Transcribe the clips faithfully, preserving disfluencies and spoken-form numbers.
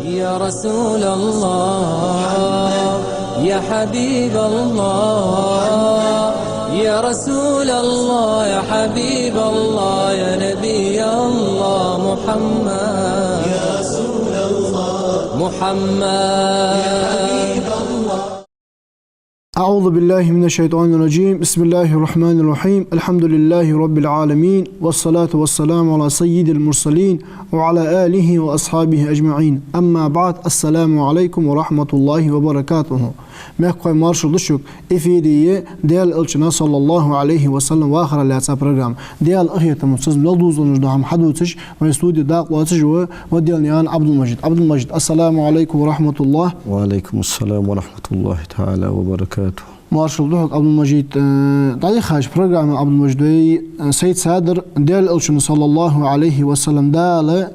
يا رسول الله، يا حبيب الله، يا رسول الله، يا حبيب الله، يا نبي الله، محمد. يا رسول الله، محمد. يا حبيب الله. أعوذ بالله من الشيطان الرجيم. بسم الله الرحمن الرحيم. الحمد لله رب العالمين، والصلاة والسلام على سيد المرسلين وعلى آله وأصحابه أجمعين. أما بعد. السلام عليكم ورحمة الله وبركاته. Мехкахой, маршал да шуга. Эфире я Даьла Элчана, صلى الله عليه وسلم, вахара лаьца программа. Даьла къахетамца, цун мел дозалуш дола хӀама хьадувцаш, вай студе дакъа лоацаш ва Ваделнаькъан Ӏабдул-Мажид. Ӏабдул-Мажид, السلام عليكم ورحمة الله. وعليكم السلام ورحمة الله تعالى وبركاته. Маршал да хьога, Ӏабдул-Мажид. Э, дӀаяхача программе, Ӏабдул-Мажид, вай, э, сай цадар Даьла Элчана, صلى الله عليه وسلم, Дала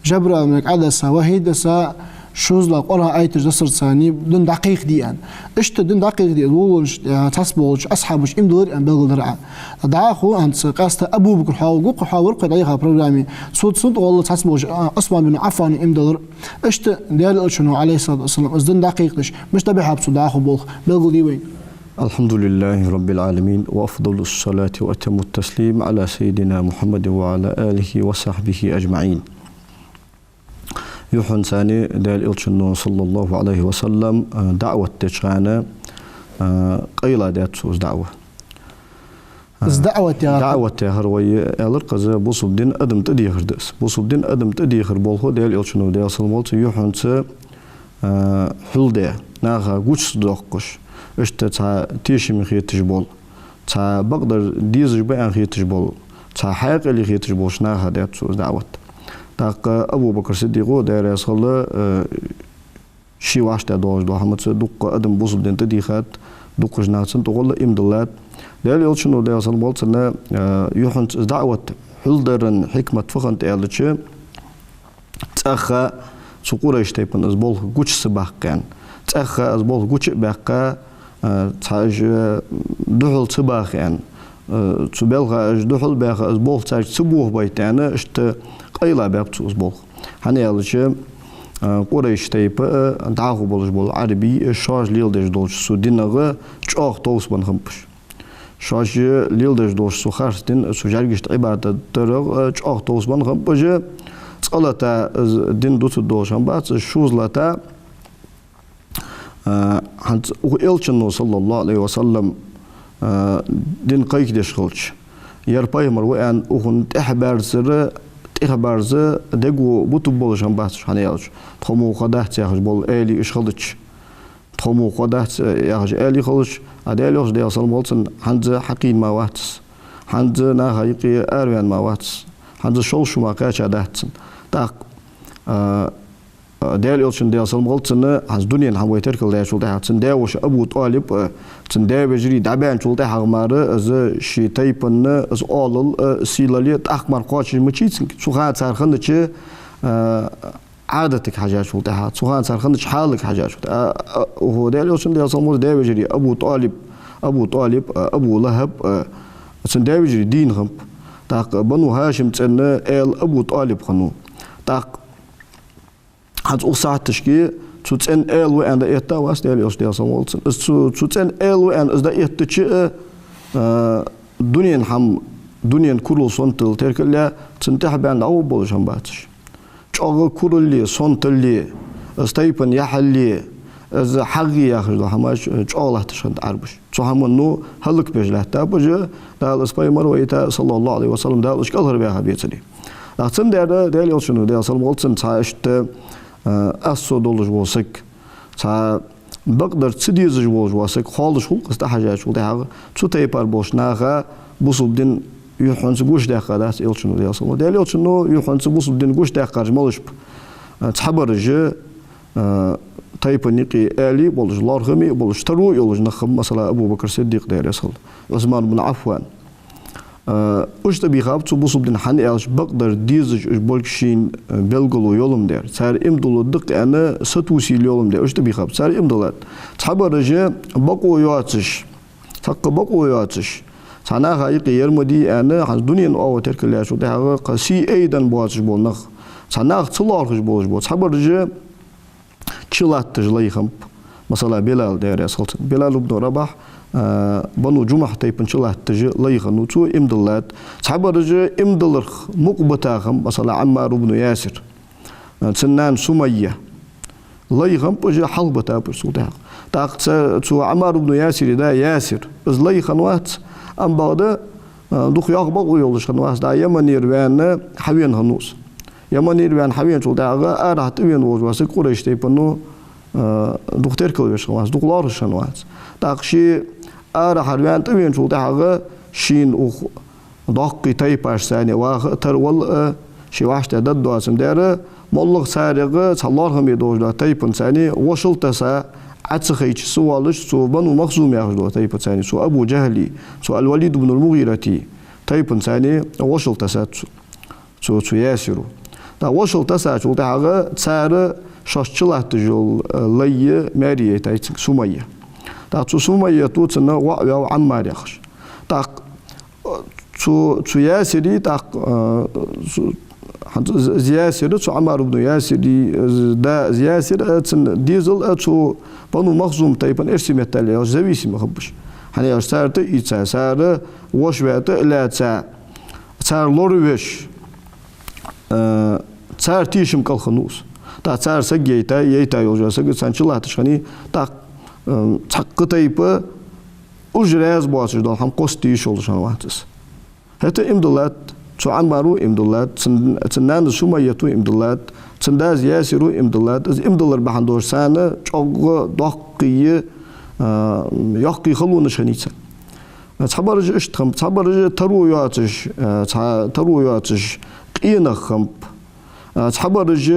Жабраил малайк Ӏодесса, вахьий десса, шозлагӀа Къуръан аяташ дессарца царна дин дӀакхайкаде аьнна. Иштта дин дӀакхайкаде, волаш, э, цхьаболча асхьабаша иман диллар аьнна белгалдир Ӏа. ДӀахо хӀанз къаьстта Абу-Бакр хьо ва, укхо хьо вар-кх дӀаяха программе. Цо, цунна тӀа гӀолла цхьаболча, а, Ӏусман бин Ӏаффана иман диллар. Иштта Даьла Элчано, عليه الصلاة والسلام, из дин дӀакхайкадеш, мишта дӀабихьаб цо дӀахо болх, белгалде вайна. الحمد لله رب العالمين، وأفضل الصلاة وأتم التسليم على سيدنا محمد وعلى آله وصحبه أجمعين. Юххьанца Даьла Элчано, صلى الله عليه وسلم, а, даӀват деча хана, а, къайладаьд цо из даӀват. Из даӀват яхар, даӀват яхар вай аьлар-кх из, бусалба дин адам тӀадехар да из. Бусалба дин адам тӀадехар болх ба Даьла Элчано, Даьла салам хилда цунна, юххьанца, а, хьулде, наха гуча ца доаккхаш, иштта цхьа тешаме хеташ бола, цхьа бакъдар дезаш ба аьнна хеташ бола, цхьа хьаькъале хеташ болча наха даьд цо из даӀват. ТӀаккха Абу-Бакр Сиддикъо, Даьла раьза хилва, а, ше вӀаштӀехьдоалаш дола хӀамаца дукха адам бусалба дин тӀадийхад, дукхача наха цунна тӀагӀолла иман диллад. Даьла Элчано, Даьла салам хилда цунна, а, юххьанца из даӀват хьулдаран хьикмат фу хиннад аьлча, цӀаьхха цу Къурайш тайпан из болх гуча ца баккха аьнна. ЦӀаьхха из болх гуча а баьккха, а, цхьа уж духьал ца баха аьнна. А, цу балха уж духьал баьха, из болх цаьрга ца бохабайта аьнна, иштта къайла баьб цо из болх. ХӀана аьлча, а, Къурайш тайпа а, дӀахо болаш бола Ӏарбий а, шоаш леладеш долча цу динах чӀоагӀа товсабенна хиннаб уж. Шоаш леладеш долча цу харц дин, цу жӀаргашта Ӏибадат дарах а чӀоагӀа товсабенна хиннаб уж. ЦкъалагӀа из дин дувцаргдолаш хиннабац уж, шозлагӀа, а, хӀанз укх Элчано, صلى الله عليه وسلم, а, дин кхайкадеш хилча, ер пайхамар ва аьнна, укхунна тӀехьабаьрзар, тӀехьабаьрза дегӀо бутаргболаш хиннабац уж, хӀана аьлча, тхо мо кхоадац яхаш бола аьлий уж хилча, тхо мо кхоадац яхаш аьлий хилча, а Даьла Элча, Даьла салам хилда цунна, хӀанз хьакхийна ма вац из, хӀанз наха юкъе араваьнна ма вац из, хӀанз шовзткъа шу мара кхаьчадац цун. ТӀаккха, а, Даьла Элчан, Даьла салам хилда цунна, хӀанз дунен хӀама вай теркалдаьчул тӀехьагӀа, цун даь-воша Абу ТӀалиб а, цун даь-вежарий дӀабаьнначул тӀехьагӀа мара из ший тайпан из оалал а, сийлале а тӀаккха мара кхоачаш ма вий цунга. Цу хана цар хиннача, а, Ӏадатага хьежачул тӀехьагӀа, цу хана цар хиннача хьалага хьежачул тӀехьагӀа. А, а, хӀанз Даьла Элчан, Даьла салам хилда цунна, даь-вежарий Абу ТӀалиб, Абу ТӀалиб а, Абу ЛахӀаб а, цун даь-вежарий дийна хиннаб. ТӀаккха Бану ХӀашим цӀен аьла Абу ТӀалиб хиннав. ТӀаккха хӀанз укх сахьаташка цу цӀен аьла ва аьнна дӀаэтта а вац Даьла Элча, Даьла салам хилда цунна. Из цу, цу цӀен аьла ва аьнна из дӀаэттача а, а, дунен хӀама, дунен курал, сонтал теркал а яь, цунна тӀехьабаьнна дӀагӀоргболаш хиннабац уж. ЧӀоагӀа куралле, сонталле, из тайпан яхьалле, из хьагӀ яхаш дола хӀамаш чӀоагӀа латташ хиннад Ӏарбаша. Цу хӀамано хӀалакбеш лаьттаб уж, Дала из пайхамар вайта, صلى الله عليه وسلم, Дала уж кӀалхарваьха бецаре. ТӀаккха цудухьа Даьла Элчано, Даьла салам хилда цунна, цхьа иштта, а, асо долаш вола саг, цхьа бакъдар ца дезаш волаш вола саг, хоалуш хул-кх из тӀахьежачул тӀехьагӀа, цу тайпара болча наха бусалба дин юххьанца гучадаьккха дац Элчано, Даьла салам хилда цунна. Даьла Элчано юххьанца бусалба дин гучадаьккхараш малаш ба? А, цхьабараш, а, тайпан юкъе аьлий болаш, лоархӀамий болаш, таро йолаш нах хиннаб, масала, Абу Бакр Сиддикъ, Даьла раьза хилва, Ӏусман бин Ӏаффан. А, уж тӀабийхаб цу бусалба дина, хӀана аьлча бакъдар дезаш уж болга шийна, а, белгало йолга ма дар. Цар иман дулларгда-кх аьнна сатувсийла йолга ма дар. Уж тӀабийхаб, цар иман диллад. Цхьабараш бокъо йоацаш, цхьаккха бокъо йоацаш, цхьан наха юкъе ер ма дий аьнна, хӀанз дунен оагӀув теркал яьчул тӀехьагӀа кхы сий айденна боацаш бола нах, Цхьа нах ца лоархӀаш болаш бола, цхьабараш чулатташ лай хиннаб, масала, Билал, Даьла раьза хилва цунна. Билал ибн Рабахь, а, Бану Джумахь тайпан чулатташ лай хиннав, цо иман диллад. Цхьабараш иман дилларах мукъа бита хиннаб, масала, Ӏаммар ибн Ясир, а, цун нана Сумайя. Лай хиннаб уж, хьалхабитаб уж цул тӀехьагӀа. ТӀаккха цу, цу Ӏаммар ибн Ясира да Ясир, из лай хиннавац, амма бакъда, а, дукха йоккха бокъо йолаш хиннавац, дӀа Яманера ваьнна хьавена хиннав из. Яманера ваьнна хьавеначул тӀехьагӀа арахьа тӀавена волаш вола саг Къурайш тайпано, а, дукха теркалвеш хиннавац, дукха лоархӀаш хиннавац. ТӀаккха ше арахьара ваьнна тӀавеначул тӀехьагӀа шийна укх доккхий тайпашца ваха а, тара вала а, ший вӀаштӀехьдаргдоацам даьр, моллагӀа царех цхьа лоархӀаме долаш дола тайпанца вошал тесса, Ӏо ца хайча ца воалаш, цу Бану Махзум яхаш долча тайпанца, цу Абу Джахьли, цу Аль-Валид ибн аль-МугӀирати тайпанца вошал тессад цо, цу, цу Ясиро. ТӀаккха вошал тессачул тӀехьагӀа цар шоаш чулатташ йола, э, лай маьре яйтай цунга, Сумайя. ТӀаккха цу Сумайято цунна воӀ ваьв Ӏаммар яхаш. ТӀаккха цу, цу Ясира, тӀаккха, а, цу, хӀанз из, из Ясир, цу Ӏаммар ибн Ясира, из да из Ясир, а, цун дезал, а, цу Бану Махзум тайпан эрсий меттала аьлча зависимый хиннаб уж. ХӀана аьлча цар тӀаийца, цар воша ваь тӀа а лаьца, цар лоравеш, а, цар тешам кӀал хиннав из. ТӀаккха цар саг яйтай, яйтай йолча сага царна чулатташ хиннай, тӀаккха, а, цхьаккха тайпа уж раьза боацаш дола хӀама кхоссаде йиш йолаш хиннавац из. ХӀаьта иман диллад, цу Ӏаммаро иман диллад, цун, цун нана Сумайято иман диллад, цун дас Ясиро иман диллад, из иман диллар бахьан долаш царна чӀоагӀа доккхий, а, йоккхий халонаш хиннай царна. Цхьабараш иштта хиннаб, цхьабараш таро йоацаш, а, цхьа таро йоацаш къе нах хиннаб, а, цхьабараш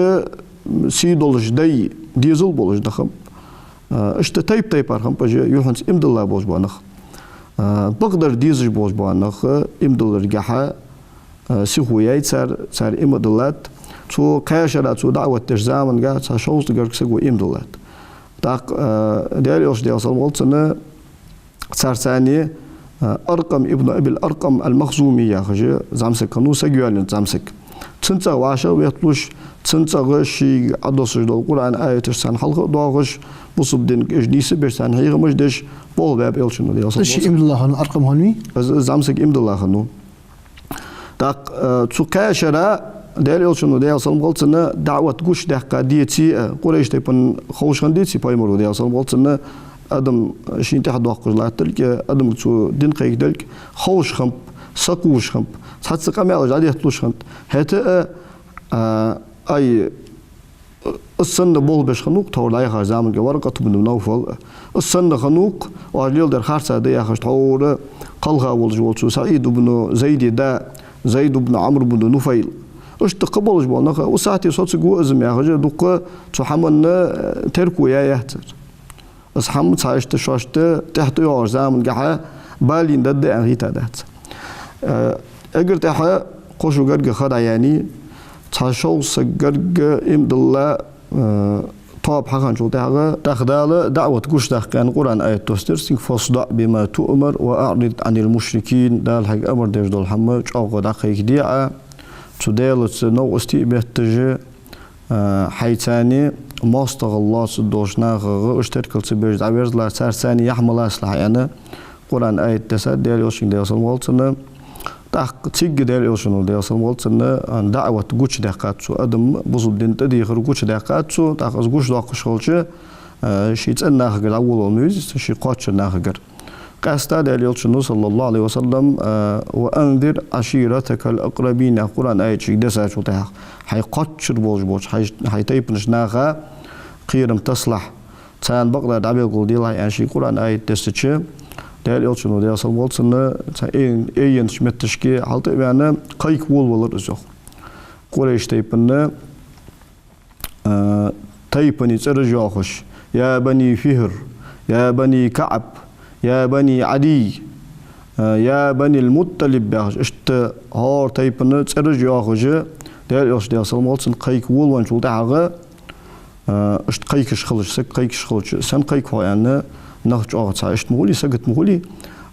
сий долаш дай, дезал болаш нах хиннаб. А, иштта тайп-тайпара хиннаб уж юххьанца иман дилла болаш бола нах. А, бакъдар дезаш болаш бола нах иман дилларгахьа, а, сихо яьй цар, цар иман диллад. Цу кхаь шера цо даӀват деш замангахьа цхьа шовзткъа гаргга саго иман диллад. ТӀаккха, а, Даьла Элча, Даьла салам хилда цунна, царца цхьана, а, Аркъам ибн Абил Аркъам аль-Махзуми яхаш зӀамсаг хиннав, саг йоалаенна зӀамсаг. Цун цӀагӀа вӀашагӀветталуш, цун цӀагӀа шийга Ӏодоссаш дола Къуръан аяташ царна хьалха а доахаш, бусалба динга уж нийсбеш, царна хьехамаш деш, болх баьб Элчано, Даьла салам хилда цунна. Из иман дилла хиннав Аркъам хиннавий? Из, из зӀамсаг иман дилла хиннав. ТӀаккха, а, цу кхаь шера Даьла Элчано, Даьла салам хилда цунна, даӀват гучадаьккха деций, а, Къурайш тайпан ховш хинна деций пайхамаро, Даьла салам хилда цунна, адам шийна тӀехьа доаккхаш латталга, адамга цо дин кхайкаделга ховш хиннаб, сакхувш хиннаб, цхьацца къамаьлаш дӀадетталуш хиннад. ХӀаьта а, а, ай, из санна болх беш хиннав-кх тхьовра дӀаяхача заманга Варакъат ибн Навфал. Из санна хиннав-кх, оаш леладер харцахьа да яхаш, тхьовра кхелха волаш вола цу СаӀид ибн Зайда да Зайд ибн Ӏамр ибн Нуфайл. Иштта кхы болаш бола нах, укх сахьате соцаргва из-м яхаш, дукха цу хӀаманна, э, терко яь яьхад цар. Из хӀама цхьа иштта шоашта тӀехьа тӀайоагӀача замангахьа балийна даргда аьнна хийтадац. Э, эггара тӀехьа кхо шу гаргга ха дӀаяьннай, цхьа шовзткъа саг гаргга иман дилла, э, тоаба хьахинначул тӀехьагӀа, тӀаккха Дала даӀват гучадаккха аьнна Къуръан аят доссадир цунга: «فاصدع بما تؤمر وأعرض عن المشركين». Дала хьога амар деш дола хӀама чӀоагӀа дӀакхайкаде Ӏа, цу Даьлаца новкъостий бетташ, а, хьайца цхьана моастагӀал лоацаш долча нахах, уж теркал ца беш дӀаверзалахь, царца цхьана яхь ма лацалахь аьнна, Къуръан аят дессад Даьла Элчанга, Даьла салам хилда цунна. ТӀаккха цига Даьла Элчано, Даьла салам хилда цунна, а, даӀват гучадаккхад цо, адам бусалба дин тӀадехар гучадаккхад цо, тӀаккха из гучадоаккхаш хилча, а, ший цӀен нахагара дӀаволавала ма везий из, ший кхоачара нахагара. Къаьстта Даьла Элчано, صلى الله عليه وسلم, а, «وأنذر عشيرتك الأقربين» яха Къуръан аят шийга дессачул тӀехьагӀа, хьай кхоачара болаш болча хьай, хьай тайпанча наха кхерам таслахь, царна бакъдар дӀабелгалделахь аьнна шийга Къуръан аят дессача, Даьла Элчано, Даьла салам хилда цунна, цхьа ай-, айеннача метташка хьалтӀа а ваьнна, кхайка волавелар из, йоах. Къурайш тайпан, а, тайпан цӀераш йоахаш: «يا بني فهر، يا بني كعب، يا بني عدي، а, يا بني المطلب» яхаш, иштта хӀара тайпан цӀераш йоахаш, Даьла Элча, Даьла салам хилда цунна, кхайка волавенначул тӀехьагӀа, а, иштта кхайкаш хилча, саг кхайкаш хилча, сенна кхайк хьо аьнна, нах чӀоагӀа цхьа иштта ма хулий, сагота ма хулий,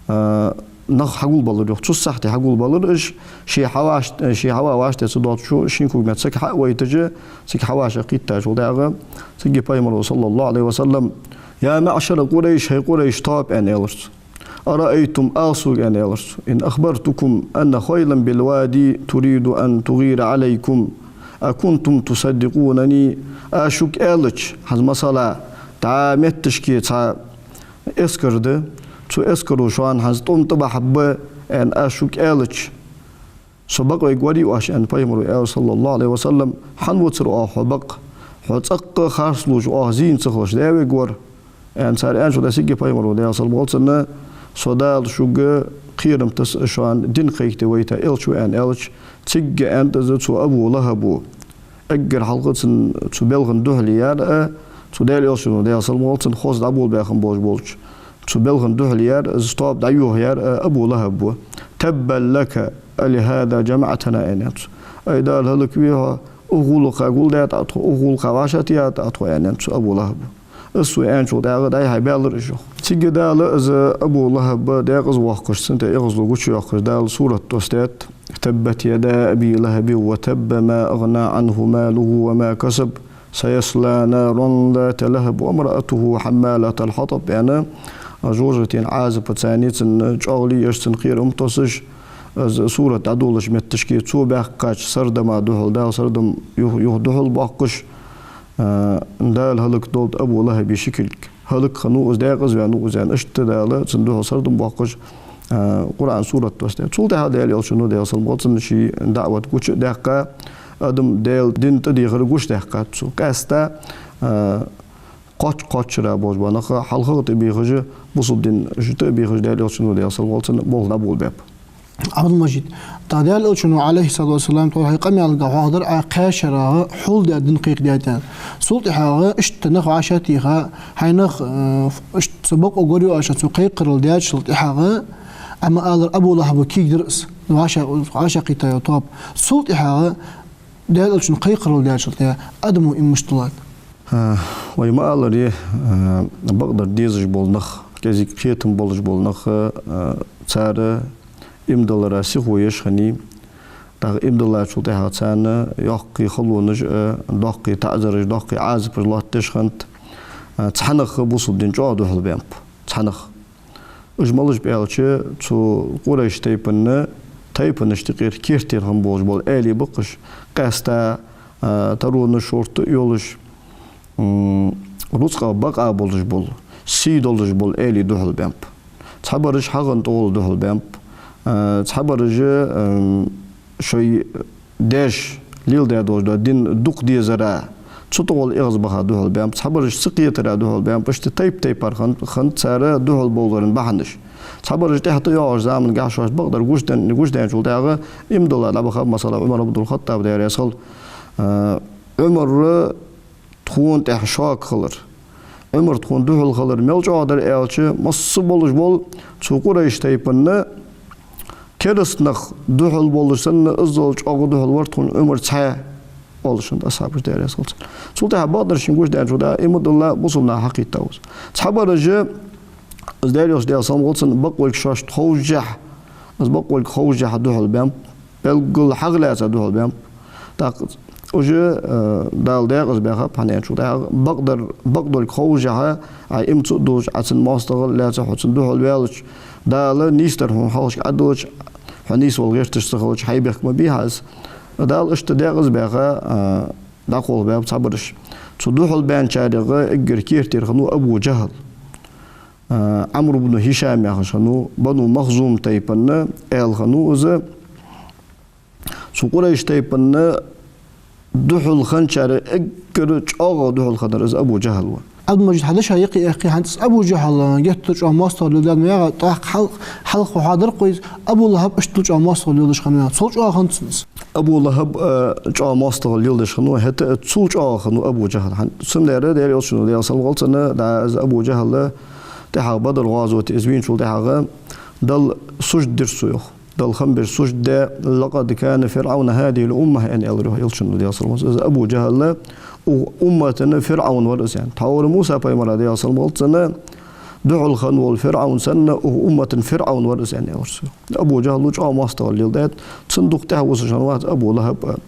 а, нах хьагулбелар, йоах. Цу сахьте хьагулбелар уж, ше хьавӀашт-, ше хьавӀа вӀаштӀехьа ца доацаш, шин когаметта саг хьа а вайташ, цига хьавӀашагӀкхийттачул тӀехьагӀа, цига Пайхамаро, саллаллахӀу Ӏалайхи ва саллам: «يا معشر قريش, хӀай Къурайш тоаба», — аьнна, аьлар цо. «أرأيتم, ала сога, — аьнна, аьлар цо, — إن أخبرتكم أن خيلا بالوادي تريد أن تغير عليكم أكنتم تصدقونني». Аз шуга аьлча, хӀанз масала, дӀа метташка цхьа эскар да, цу эскаро шоана хӀанз тӀом тӀабахьаргба, аьнна, аз шуга аьлча, со бакъвергварий оаш, аьнна, Пайхамаро аьлар, саллаллахӀу Ӏалайхи ва саллам. Хьан вацар оаха хьо бакъ? Хьо цӀаккха харцлувш оаха зийна ца хилча, даь вергвар? Аьнна, цар аьнначул тӀехьагӀа цига Пайхамаро, Даьла салам хилда цунна: «Со Дала шуга кхерам тесса шоана дин кхайкаде вайта элча ва», — аьнна, аьлча, цига аьннад из цу Абу ЛахӀабо. Эггара хьалха цун цу балха духьале яр а, цу Даьла элчано, Даьла салам хилда цунна, хоза дӀаболабаь хинна болаш болча цу балха духьале яр а, из тоаба дӀайохаяр а Абу ЛахӀаб ва. «تبا لك ألهذا جمعتنا», — аьннад цо. «Ай, Дала хӀалакве хьо, укх гӀулакха гулдаьд Ӏа тхо, укх гӀулакха вӀашагӀтеяьд Ӏа тхо», — аьннад цу Абу ЛахӀабо. Из цо аьнначул тӀехьагӀа дӀай-хьай баьлар уж, йоах. Цига Дала из Абу ЛахӀаб декъаза воаккхаш, цунна тӀа эгӀазло гучайоаккхаш, Дала сурат доссадаьд: «تبت يدا أبي لهب وتب، ما أغنى عنه ماله وما كسب، سيصلى نارا ذات لهب وامرأته حمالة الحطب», — аьнна, жожагӀатен Ӏазапаца цунна чӀоагӀо еш, цунна кхерам тосаш, из сурат дӀадолалуча метташка цо баьккхача сардама духьал, Дала сардам юха, юха духьал боаккхаш, а, Дала хӀалакдолда Абу ЛахӀаба ши кулг. ХӀалак хиннав из, декъаза ваьннав из, аьнна, иштта Дала цунна духьал сардам боаккхаш, а, Къуръан сурат доссадаьд. Цул тӀехьагӀа Даьла элчано, Даьла салам хилда цунна, ший даӀват гуча а даьккха, адам Даьла дин тӀадехар гучадаьккхад цо. Къаьстта, а, кхоач-, кхоачара болаш бола нах, хьалхагӀа тӀабехаш, бусалба дина чу тӀабехаш, Даьла элчано, Даьла салам хилда цунна, болх дӀаболабаьб. Ӏабдул-Мажид, тха Даьла элчано, Ӏалайхи ссалату вассалам, тхьовра хьай къамаьлага хьоахадир Ӏа кхаь шерагӀа хьулдаь дин кхайкадаьд аьнна. Цул тӀехьагӀа иштта нах вӀашагӀтеха, хьайна, э, иштта цу бакъо гор ю аша цу кхайкхарал даьчул тӀехьагӀа, Ӏа ма аллара, Абу ЛахӀаба кийгдир из, вӀаша-, вӀашагӀкхийтта йола тоаба. Цул тӀехьагӀа Даьла элчано кхайкхарал даьчул тӀехьагӀа адамо иман мишта диллад? А, вай ма аллара, а, бакъдар дезаш бола нах, кӀезига кхетам болаш бола нах, а, цар иман диллара сихо еш хиннай. ТӀаккха иман диллачул тӀехьагӀа царна йоккхий халонаш а, доккхий таӀзараш, доккхий Ӏазапаш лоаттадеш хиннад. А, цхьа нах бусалба дина чӀоагӀа духьалбаьннаб. Цхьа нах. Уж малаш ба аьлча, цу Къурайш тайпан, тайпанашта юкъера кертера хинна болаш бола аьлий ба-кх уж, къаьстта, а, таронаш шортта а йолаш, м, рузкъах бакъахьа болаш бола, сий долаш бола аьлий духьалбаьннаб. Цхьабараш хьагӀан тӀагӀолла духьалбаьннаб, а, цхьабараш, м, шоай даьша леладаь долаш дола дин дукха дезара, цу тӀагӀолла эгӀазбаха духьалбаьннаб, цхьабараш ца кхетара духьалбаьннаб, иштта тайп-тайпара хиннад, хиннад цар духьалбовлара бахьанаш. Цхьабараш тӀехьа тӀайоагӀача замангахьа шоашта бакъдар гучаден-, гучадаьнначул тӀехьагӀа иман дилла дӀабахаб, масала, Ӏумар ибн аль-ХаттӀаб, Даьла раьза хилва, а, Ӏумар тхона тӀехьа шога хилар, Ӏумар тхона духьал хилар мел чӀоагӀа дар аьлча, масса болаш бола цу Къурайш тайпан кераста нах духьал болаш санна, иззал чӀоагӀа духьал вар тхона Ӏумар цхьаь, оалаш хиннад асхьабаша, Даьла раьза хилва царна. Цул тӀехьагӀа бакъдар шийна гучадаьнначул тӀехьагӀа иман дилла бусалба наха хьакхийттав из. Цхьабараш, из Даьла элча, Даьла салам хилда цунна, бакъволга шоашта ховшшехь, из бакъволга ховшшехь духьалбаьннаб, белггала хьагӀ лаьца духьалбаьннаб. ТӀаккха уж, э, Дала декъаза баьхаб, хӀана аьлча, тӀаккха бакъдар, бакъдолга ховшшехь, Ӏа иман ца а долаш, Ӏа цун моастагӀал лаьца хьо цунна духьалваьлча, Дала нийсдар хьона хьалхашка Ӏадиллача, хьо нийсвала гӀерташ ца хилча, хьай бехк ма бий хьа из. Дала иштта декъаза баьха, э, дӀакхалхабаьб цхьабараш. Цу духьалбаьнначарех эггара кертера хиннав Абу ДжахӀал. А, Ӏамр ибн ХӀишам яхаш хиннав, Бану Махзум тайпан аьла хиннав из. Цу Къурайш тайпан духьал хинначарех эггара чӀоагӀагӀа духьал хиннар из Абу ДжахӀал ва. Ӏабдул-Мажид, хьа деша юкъе аьлча, хӀанз Абу ДжахӀала геттара чӀоагӀа моастагӀал леладаьд ма яхий, тӀаккха хьал-, хьалха хьоахадаьр-кх из, Абу ЛахӀаб иштта чӀоагӀа моастагӀал леладеш хиннав, цул чӀоагӀа хиннад цунна из. Абу ЛахӀаб, э, чӀоагӀа моастагӀал леладеш хиннав, хӀаьта а цул чӀоагӀа хиннав Абу ДжахӀал. ХӀана, цундела Даьла элчано, Даьла салам хилда цунна, дӀа из Абу ДжахӀал тӀехьагӀа Бадр гӀазоте из вийначул тӀехьагӀа Далла сужда дир цо, йоах. Далла хам беш сужда даь: «لقد كان فرعون هذه الأمة», — аьнна аьлар, йоах, элчано, Даьла салам хилда цунна. Из Абу ДжахӀал укх уммата фирӀавн вар из, аьнна. Тхьовра Муса пайхамара, Даьла салам хилда цунна, духьал хинна вола ФирӀавн санна, укх уммата ФирӀавн вар из, аьнна, аьлар цо. Абу ДжахӀла чӀоагӀа моастагӀал леладаьд, цунна дукха тӀехьа вусаш хиннавац Абу ЛахӀаб.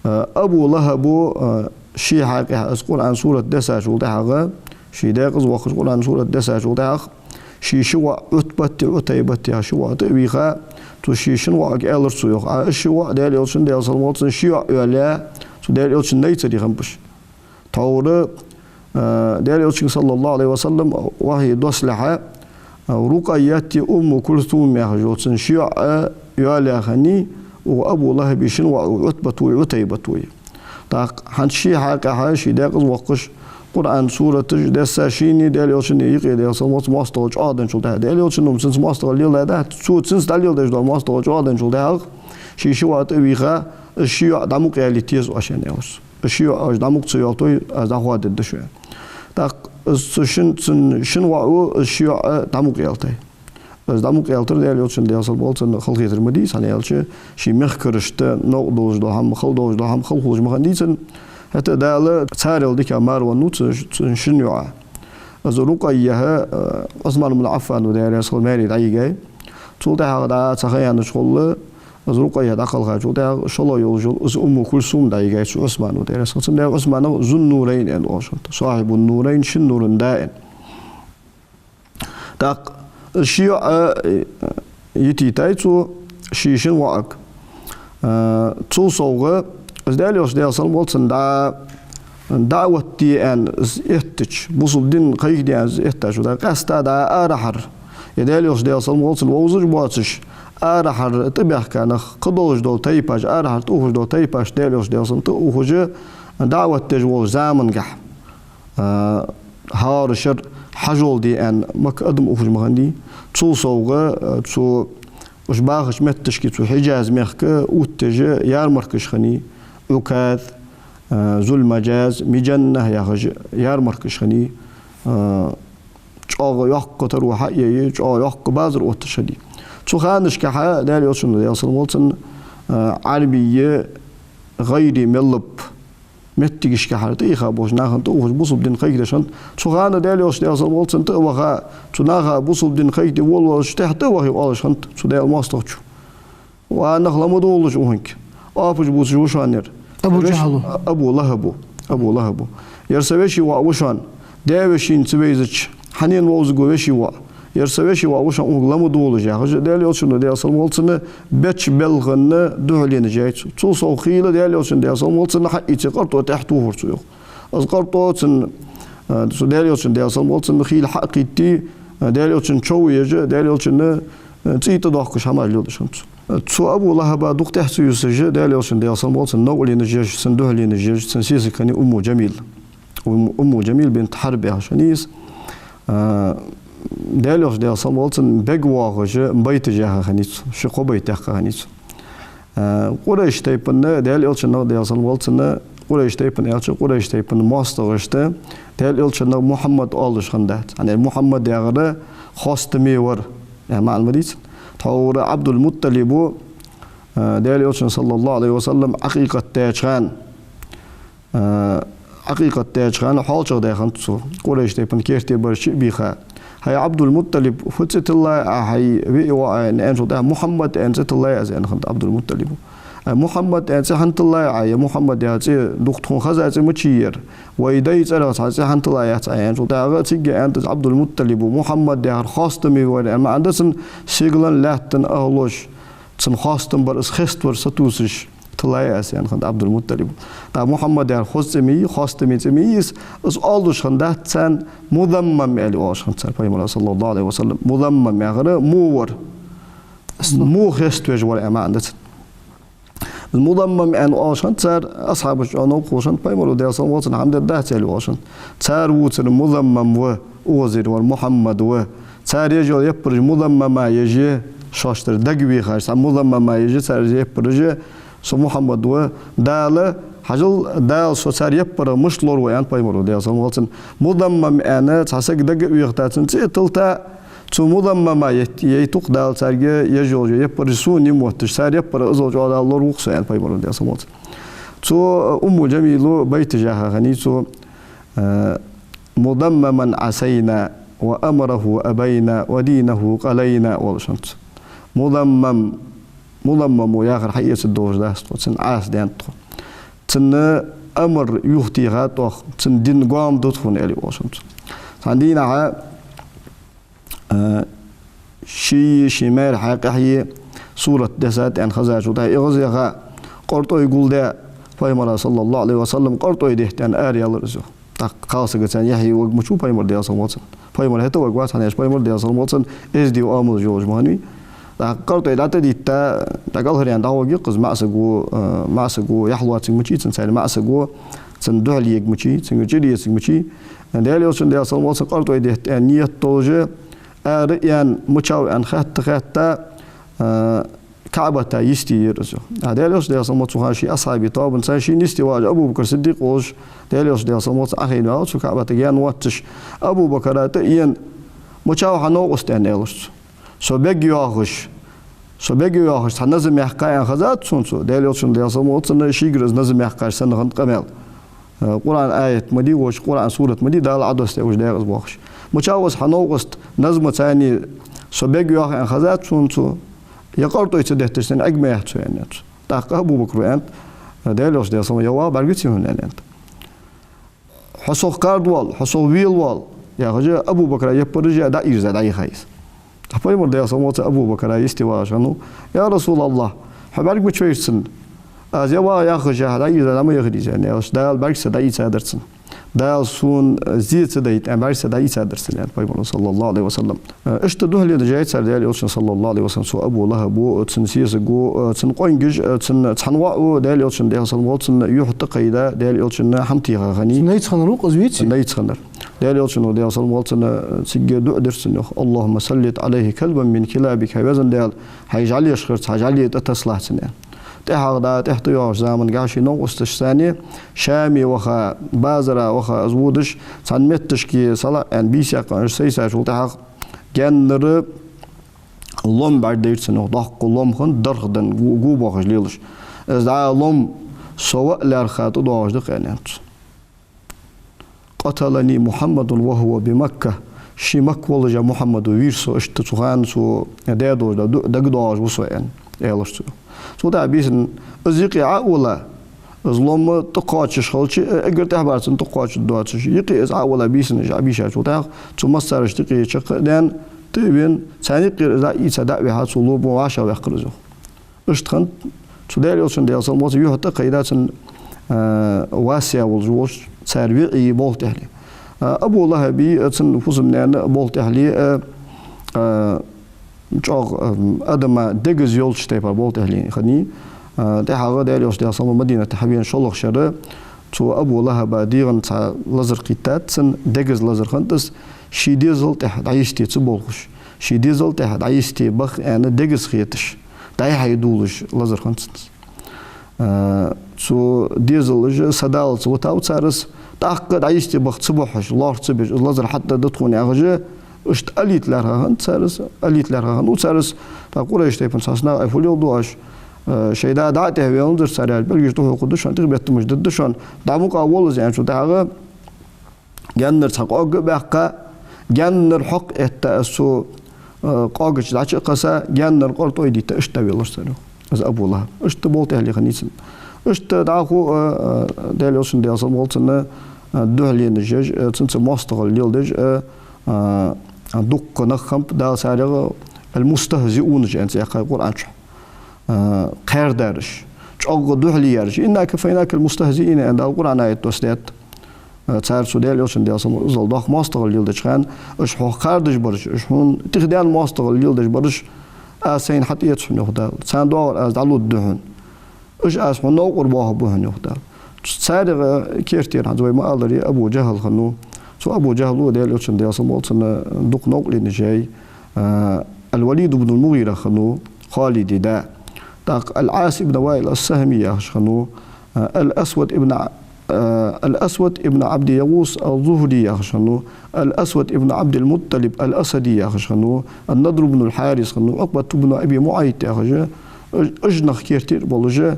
Э, Абу ЛахӀабо, э, ший хьакъехьа из Къуръан сурат дессачул тӀехьагӀа, ший даькъаза воаккхаш Къуръан сурат дессачул тӀехьагӀа, ший ши воӀ Ӏутбат а, Ӏутайбат а яха ши воӀ тӀа а вийха, цу ший шин воӀага аьлар цо, йоах: «Ӏа, уж ши воӀ Даьла Элчан, Даьла салам хилда цунна, ши йоӀ йоалаяь, цу Даьла Элчан найцаре хиннаб уж». Тхьовра, э, Даьла Элчанга, саллаллахӀу Ӏалайхи ва саллам, вахьи доссалехьа, э, Рукъайят а, Умму Кульсум яхаш йола цун ши йоӀ, э, йоалаяь хиннай укх Абу ЛахӀаба шин воӀо Ӏутбато а, Ӏутайбато а. ТӀаккха хӀанз ший хьакъехьа, ший даькъаза воаккхаш, Къуръан сураташ десса, шийна а Даьла Элчанна а юкъе, Даьла салам хилда цунна, моастагӀал чӀоагӀденначул тӀехьагӀа, Даьла Элчано-м цунца моастагӀал леладаьдац, цо цунца дӀалеладеш дола моастагӀал чӀоагӀденначул тӀехьагӀа, ший ши воӀ тӀа а вийха, уж ши йоӀ дӀа мукъаялийта еза оаш, аьнна, аьлар цо. Уж ши йоӀ оаш дӀа мукъа ца йоалийте, аз дӀахоадергда шо, аьнна. ТӀаккха из цу шин, цун шин воӀо уж ши йоӀ дӀа мукъаялийтай. Из дӀа мукъаялийтар Даьла Элчан, Даьла салам хилда цунна, халахетар ма дий из, хӀана аьлча ший мехкарашта новкъа долаш дола хӀама, хала долаш дола хӀама хала хулаш ма хиннадий цунна. ХӀаьта Дала царел дикагӀа маравеннав цу, цу шин йоӀа. Из Рукъайя, э, Ӏусман ибн Ӏаффана, Даьла раьза хилва, маьре дӀайигай. Цул тӀехьагӀа дӀа цхьа ха яьннача гӀолла, из Рукъайя дӀакхелхачул тӀехьагӀа шоллагӀа йолаш йола из Умму Кульсум дӀайигай цу Ӏусмана, Даьла раьза хилва цунна. Даьла Ӏусманага Зун-Нурайн аьнна оалаш хиннад, Сахьибун-Нурайн, шин нуран да аьнна. ТӀаккха ши йоӀ, э, йитийтай цо ший шин воӀага. Э, цул совгӀа, из Даьла Элча, Даьла салам хилда цунна, дӀа даӀват де аьнна из эттача, бусалба дин кхайкаде аьнна из эттача, дӀа къаьстта дӀа арахьара, е Даьла Элча, Даьла салам хилда цунна, вовзаш боацаш, арахьара тӀабаьхка нах, кхыдолаш дола тайпаш, арахьара тӀаухаш дола тайпаш, Даьла Элча, Даьла салам хилда цунна, тӀаухаш, даӀват деш волча замангахьа, а, хӀара шера хьажол де аьнна Макка адам ухаш ма хиннадий. Цул совгӀа, а, цу уж бахача метташка, цу Хьиджаз мехка оттадеш ярмаркаш хиннай, Ӏуказ, а, Зул-Мажаз, Мижанна яхаш ярмаркаш хиннай, а, чӀоагӀа йоккха таро хьаэцаш, чӀоагӀа йоккха базар отташ хиннай. Цу ханашкахьа Даьла Элчано, Даьла салам хилда цунна, а, Ӏарбий гӀайри мел лаппа меттигашкахьара тӀаийха болча нахана тӀаухаш, бусалба дин кхайкадеш хиннад. Цу хана Даьла Элча, Даьла салам хилда цунна, тӀа а ваха, цу наха бусалба дин кхайкаде волавелча тӀехьа тӀа а вахе оалаш хиннад цу Даьла моастагӀчо: «Ва нах, ла ма довлалаш укхунга. Оапаш бувцаш ва шоана ер». Абу Веш-, ДжахӀло. Абу ЛахӀабо. Абу ЛахӀабо. «Ер са веший воӀ ва шоана. Даь-вешийна ца вайзача, хьанна вовзаргва веший воӀ? Ер са веший воӀ ва шоана, укхунга ла ма довлалаш», яхаш, Даьла Элчано, Даьла салам хилда цунна, беча белхана духьаленаш яьй цо. Цул совгӀа хийла Даьла Элчано, Даьла салам хилда цунна, хьаийце къартӀо тӀехьа тохар цо, йоах. Из къартӀо цунна, а, цу Даьла Элчано, Даьла салам хилда цунна, хийла хьакхийтте, а, Даьла Элчан чов еш, Даьла Элчан, а, цӀий тӀадоахкаш хӀамаш леладеш хиннад цо. Цу Абу ЛахӀаба дукха тӀехьа ца юсаш, Даьла Элчано, Даьла салам хилда цунна, новкъа ленаш еш, цунна духьаленаш еш, цун сесаг хиннай Умму Джамил. Ум-, Умму Джамил бинт Хьарб яхаш хиннай из. А, Даьла Элча, Даьла салам хилда цунна, бегавоагӀаш байташ яьха хиннай цо, ши-кхо байт яьккха хиннай цо. А, Къурайш тайпан, Даьла Элчанна, Даьла салам хилда цунна, Къурайш тайпан аьлча, Къурайш тайпан моастагӀашта Даьла Элчанна Мухьаммад оалаш хиннадац. ХӀана аьлча Мухьаммад яхар хоастаме вар, яха маӀан ма дий цун. Тхьовра Ӏабдул-МуттӀалибо, а, Даьла Элчан, саллаллахӀу Ӏалайхи ва саллам, Ӏакъикъат даьча хана, а, Ӏакъикъат даьча хана хьоалчагӀа даь хиннад цо, Къурайш тайпан керте бараш чу а бийха: «ХӀай Ӏабдул-МуттӀалиб, фу цӀи тиллай Ӏа хьай виъ воӀа?» аьнначул тӀехьагӀа: «Мухьаммад аьнна цӀи тиллай аз», аьнна хиннад Ӏабдул-МуттӀалибо. «Ай, Мухьаммад аьнна цӀи хӀана тиллай Ӏа, е Мухьаммад яха цӀи дукха тхона хеза цӀи мичай ер? Вай дай цӀерах цхьа цӀи хӀана тиллай яц Ӏа?» аьнначул тӀехьагӀа, цигга аьннад из Ӏабдул-МуттӀалибо: «Мухьаммад яхар хоастаме вар», аьнна маӀан да цун, сигален лаьттан ахӀлоша цун хоастам бар, из хеставар сатувсаш тиллай аз, аьнна хиннад Ӏабдул-МуттӀалибо. ТӀаккха Мухьаммад яхар хоза цӀи ма йий, хоастаме цӀи ма йий из, из оалаш хиннадац царна, Музаммам аьле оалаш хиннад цар Пайхамара, саллаллахӀу Ӏалайхи ва саллам. Музаммам яхар во вар, во хеставеш вар, аьнна маӀан да цун. Музаммам аьнна оалаш хиннад цар, асхьабашта чӀоагӀа новкъа хулаш хиннад, Пайхамаро, Даьла салам хилда цунна, хӀама дергдац аьле оалаш хиннад. Цар вувцар Музаммам ва, укхаза ер вар Мухьаммад ва. Цар еш йола яппараш Музаммама еш я, шоашта дагавехаш, цхьа Музаммама еш я цар еш яппараш, со Мухьаммад ва. Дала, хьажал, Дала со цар яппарах мишта лорав, аьннад Пайхамаро, Даьла салам хилда цунна. Музаммам аьнна цхьа саг дага а вехийта, цун цӀи а тиллийта, цу Музаммама яйт-, яйт-кх Дала царга еш йола яппараш сона йимма отташ, цар яппарах иззал чӀоагӀа Дала лораву-кх со, аьннад Пайхамаро, Даьла салам хилда цунна. Цу Умму Джамила байташ яьха хиннай цо, э, «مذمما عسينا «وأمره أبينا ودينه قلينا», оалаш хиннад цо. Музаммам, Музаммам яхар хьаэцаргдолаш дац тхо, цун Ӏаса даьннад тхо. Цун амар юхатехад оаха, цун дин гоама да тхона, аьле, оалаш хиннад цо. Цхьан дийнахьа, а, ший, ший маьре хьакъехьа сурат дессад аьнна хезачул тӀехьагӀа, из яха, къартӀой гулдаь, Пайхамара, саллаллахӀу Ӏалайхи ва саллам, къартӀой детта аьнна, араяьлар из. ТӀаккха кхалсага царна яхье ваг мучу, Пайхамар, Даьла салам хилда цунна. Пайхамар хӀаьта ваг вац, хӀана аьлча Пайхамар, Даьла салам хилда цунна, эздий ва, амалаш йолаш ма хиннавий. ТӀаккха къартӀой дӀатӀадитта, тӀаккха кӀалхара яьнна дӀавоагӀа-кх из, маӀа саго, а, маӀа саго яхь лоацилга мучий цунна, царна маӀа саго цунна духьале ергья мучий, цунга чӀир эцарг мучий. Даьла Элчано, Даьла салам хилда цунна, къартӀой детта аьнна ният долаш, ара а яьнна, мичав аьнна хатта-хатта, а, КаӀбата йисте яр из. А Даьла Элча, Даьла салам хилда цунна, цу хана ший асхьабий тоабанца шийна йисте вагӀаш Абу Бакр Сиддикъ волаш, Даьла Элча, Даьла салам хилда цунна, Ӏохайна ваьлар цу КаӀбатага гаьна воацаш, Абу Бакра тӀаена, мичав хьа новкъост аьнна, аьлар цо. Со бега йоахаш, со бега йоахаш цхьа назам яьккхай аьнна хезад сона цо, Даьла Элчано, Даьла салам хилда цунна, шийгара из назам яьккхача санна хиннад къамаьл. Э, Къуръан аят ма дий, воча Къуръан сурат ма дий, Дала Ӏодоссадаь уж декъаза боахаш. Мичав из хьа новкъост, назмаца цхьана со бега йоах аьнна хезад сона цо, е къартӀой ца детташ санна Ӏергма яц цо, аьннад цо. ТӀаккха Абу Бакра аьннад, Даьла Элча, Даьла салам хилда цунна, я воагӀа, бӀаргаций хьона, аьннад. Хьо сох карда воал, хьо сох велавоал, яхаш, Абу Бакра яппараш а дӀаийрза дӀаяхай из. Пайхамар, Даьла салам хилда цунна, Абу Бакра йисте вагӀаш хиннав: «Я РасулаллахӀ, хьо бӀарга ма чувеча цунна, аз я воагӀа яхаш, хьо дӀаийрза дӀа ма яхарий из», аьнна, аьлча, Дала бӀаргса дӀаийцадар цунна. Дала сона зе ца дайта аьнна, бӀаргса дӀаийцадар цунна, аьннад Пайхамара, саллаллахӀу Ӏалайхи ва саллам. Э, иштта духьале деш яр цар Даьла Элчанна, саллаллахӀу Ӏалайхи ва саллам, цу Абу ЛахӀаба, цун сесаго, э, цун къонгаш, э, цун цхьан воӀо Даьла Элчанна, Даьла салам хилда цунна, юхь тӀакхайда, Даьла Элчанна хӀама теха хиннай. Цун найц хиннар ва-кх из, веций? Цун найц хиннар. Даьла Элчано, Даьла салам хилда цунна, цига дуӀа дир цунна, йоах: «اللهم سلط عليه كلبا من كلابك», хӀай везан Даьла, хьай жӀалешхарца хьа жӀале тӀатасслахь цунна, аьнна. ТӀехьагӀа дӀа, тӀехьа тӀайоагӀача заман чухь ший новкъосташца цхьана Шаме ваха, базара ваха, из водаш, цхьан метташка салаӀа аьнна бийса яьккха уж сайсачул тӀехьагӀа, гаьннара лом бӀаргадайра цунна, доккха лом хиннад, дарх даьнна, го, го боахаш лелаш. Из дӀа лом со ваь лаьрхӀа тӀадоагӀаш да-кх, аьннад цо. «قتلني محمد وهو بمكة». Ший Макка волча Мухьаммада вийра со, иштта цу хана цо даь долаш дола дуӀа дагадоагӀаш ва сона, аьнна, аьлар цо. Цул тӀехьагӀа бийсан из юкъе Ӏо а вилла, из лом тӀакхоачаш хилча, э, эггара тӀехьабарца тӀакхоачаш доацаш, юкъе из Ӏо а вилла, бийсан уж Ӏобийшачул тӀехьагӀа, цу массараш юкъе чакх а даьнна, тӀа а вена, царна юкъера из Ӏийца дӀа а вихьа, цу ломо вӀашагӀваьккхар из, йоах. Иштта хиннад цу Даьла Элчанна, Даьла салам хилда цунна, юхь тӀакхайда цун, а, вас яь волаш волча цар виӀий болх тӀехьале. А, Абу ЛахӀаба, а, цун фусам-наьна болх тӀехьале, а, а, чӀоагӀа, а, адама дегаза йолча тайпара болх тӀехьале хиннай. А, тӀехьагӀа Даьла Элча, Даьла салам хилда цунна, Мадинате хьавена шоллагӀча шера цу Абу ЛахӀаба дегӀа цхьа лазар кхийттад цун, дегаза лазар хиннад из, ший дезала тӀа дӀайисте ца болхаш, ший дезала тӀа дӀайисте бах аьнна дегаза хеташ, дӀай-хьай дувлаш лазар хиннад цун из. А, цу дезалаша са даллалца витав цар из, тӀаккха дӀайисте бах ца бохьаш, лоархӀ ца беш, из лазар хьатӀадергда тхона яхаш, иштта алийта лаьрхӀа хиннад цар из, алийта лаьрхӀа хиннав цар из. ТӀаккха Къурайш тайпан цхьацца наха: «Ай, фу леладу оаш? Э, шоай да дӀа а тӀехьавеланзар цар, яьлча, берригаш тӀахьокхаргда шоана, тӀехбеттамаш дергда шоана, дӀа мукъагӀа вола из», аьнначул тӀехьагӀа, гаьннара цхьа къог а баьккха, гаьннара хьокх а этта, из цу, э, къога чу дӀачу а кхесса, гаьннара къартӀой а дитта, иштта дӀавелар цар, йоах, из Абу ЛахӀаб. Иштта болх тӀехьале хиннай цун. Иштта дӀахо, э, э, Даьла Элчанна, Даьла салам хилда цунна, э, духьаленаш еш, э, цунца моастагӀал леладеш, э, э, дуккха нах хиннаб, Дала царех المستهزئون аьнна цӀи яьккхай Къуръан чу. Э, кхаьрдараш, чӀоагӀа духьале яраш. «إنا كفيناك المستهزئين», аьнна, Дала Къуръан аят доссадаьд. Э, цар цу Даьла Элчанна, Даьла салам хилда цунна, иззал доккха моастагӀал леладеча хана, уж хьох кхардаш бараш, уж хьона тӀехдаьнна моастагӀал лелдеш бараш, аз сайна хьатӀаэц хьона, йоах Дала, царна доагӀар аз дӀалургда хьона. Уж аз хьона новкъара боахаргба хьона, йоах Дала. Цу царех, э, керттера хӀанз вай ма аллара, Абу ДжахӀал хиннав. Цу Абу ДжахӀала Даьла Элчанна, Даьла салам хилда цунна, дукха новкъаленаш яьй. Э, Ал-Валид ибн ал-МугӀира хиннав, Халида да. ТӀаккха Ал-Ӏас ибн ВаӀил ас-Сахьми яхаш хиннав, а, Ал-Асвад ибн, а, Ал-Асвад ибн Ӏабди ЯгӀус аз-ЗухӀри яхаш хиннав, Ал-Асвад ибн Ӏабдил-МуттӀалиб ал-Асади яхаш хиннав, Ан-Надр ибн ал-Хьарис хиннав, Ӏукъбат ибн Аби МуӀайт яхаш, уж, уж нах керттера болаш, а,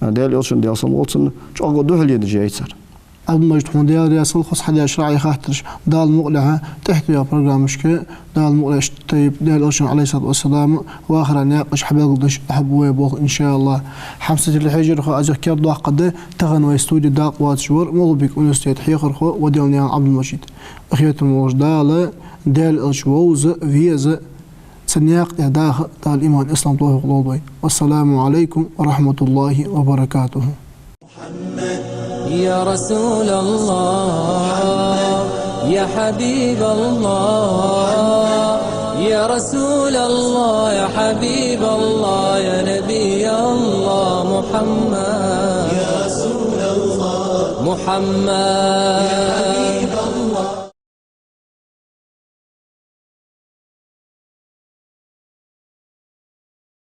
Даьла Элчанна, Даьла салам хилда цунна, чӀоагӀа духьаленаш яьй цар. Ӏабдул-Мажид, хьона Даьла раьза хилва хьо хьадеш раӀий хаттараш. Дала мукъ лахь, тӀехьа дӀаяхача программашка, Дала мукъ лахь, тайп, Даьла Элчан, Ӏалайхи ссалату вассалам, вахара наькъаш хьабелгалдеш, хьабувцаш бола, иншааллахӀ. Хьамсатера хьежархо, аз юха кердадоаккхаргда, тахан вай студе дакъа лоацаш вар МагӀалбика университета хьехархо Ваделнаькъан Ӏабдул-Мажид. Къахетаме волча Дала, Даьла Элча вовза, веза, цу наькъа тӀа даха Дала иман, ислам, товфикъ лолда вайна. Вассаламу Ӏалайкум ва рахьматуллахӀи ва баракатухӀ. يا رسول الله، يا حبيب الله، يا رسول الله، يا حبيب الله، يا نبي الله، محمد، يا رسول الله، محمد، يا حبيب